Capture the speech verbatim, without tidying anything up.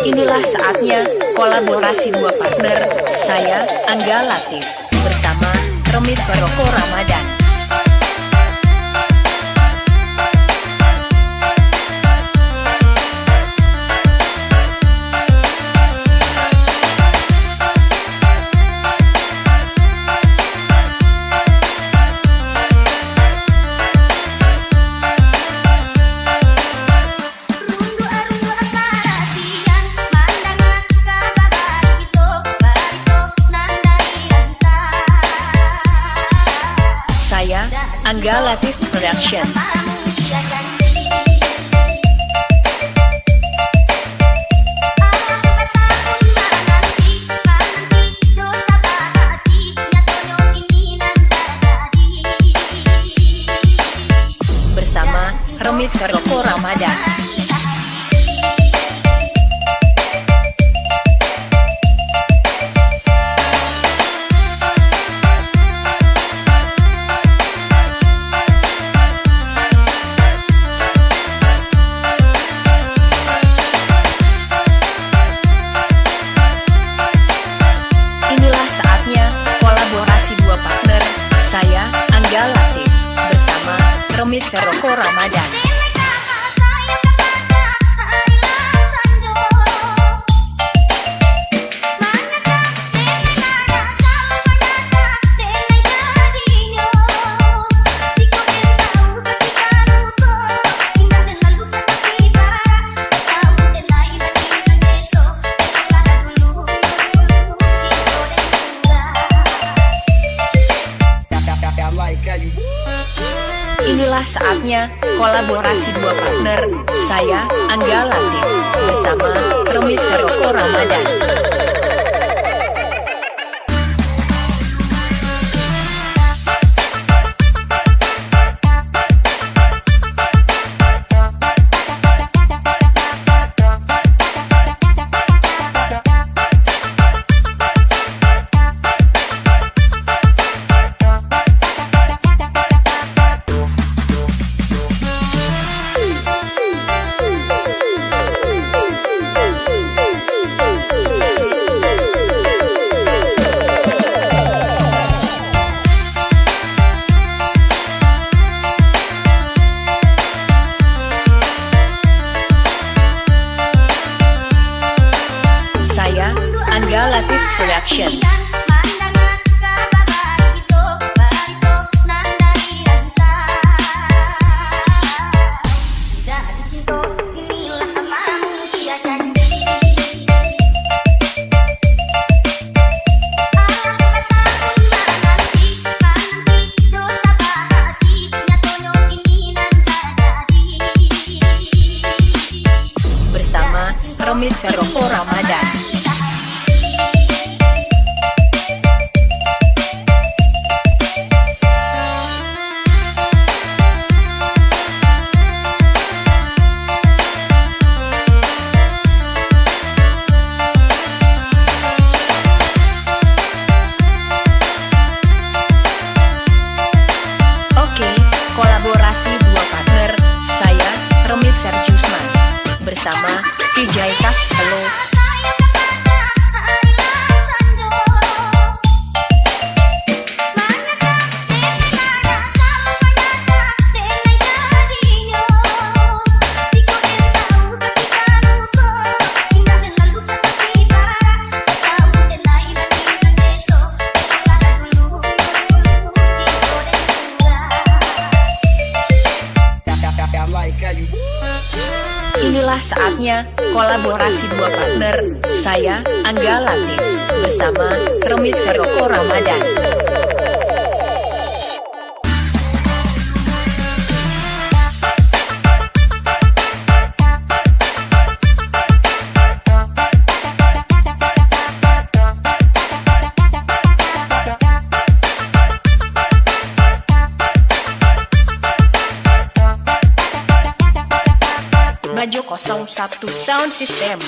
Inilah saatnya kolaborasi dua partner, saya, Angga Latif, bersama remix Roko Ramadan. Saya, Angga Latif Production. Bersama remix Roko Ramadan. Inilah saatnya kolaborasi dua partner, saya, Angga Latif, bersama remix Roko Ramadan. Inilah saatnya kolaborasi dua partner, saya, Angga Latif, bersama remix Roko Ramadan. Saya, Angga Latif Production. Bersama remix Roko Ramadan. Oke, kolaborasi dua partner, saya, remixer Jusman, bersama D J Castello. Inilah saatnya kolaborasi dua partner, saya, Angga Latif, bersama remixer Roko Ramadan. Bajo kosong satu Sound System.